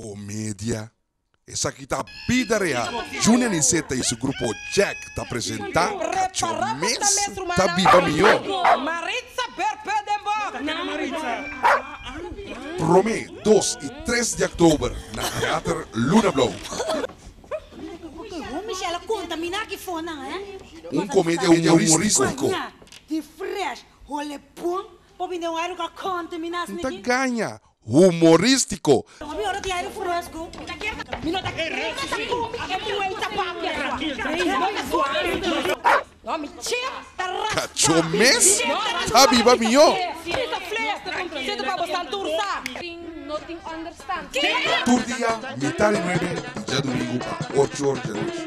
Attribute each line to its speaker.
Speaker 1: Komedia. Esaki ta bida real. Junior Niceta y su grupo Jack ta presenta Cacho Mes ta Biba Mihó. Prome, dos y tres di october na Theater Luna Blou. Un comedia humoristico. N ta gaña humorístiko. Kachó mes ta biba mihó. Tur dia mitá di nuebe i djadumingu pa ocho or djanochi.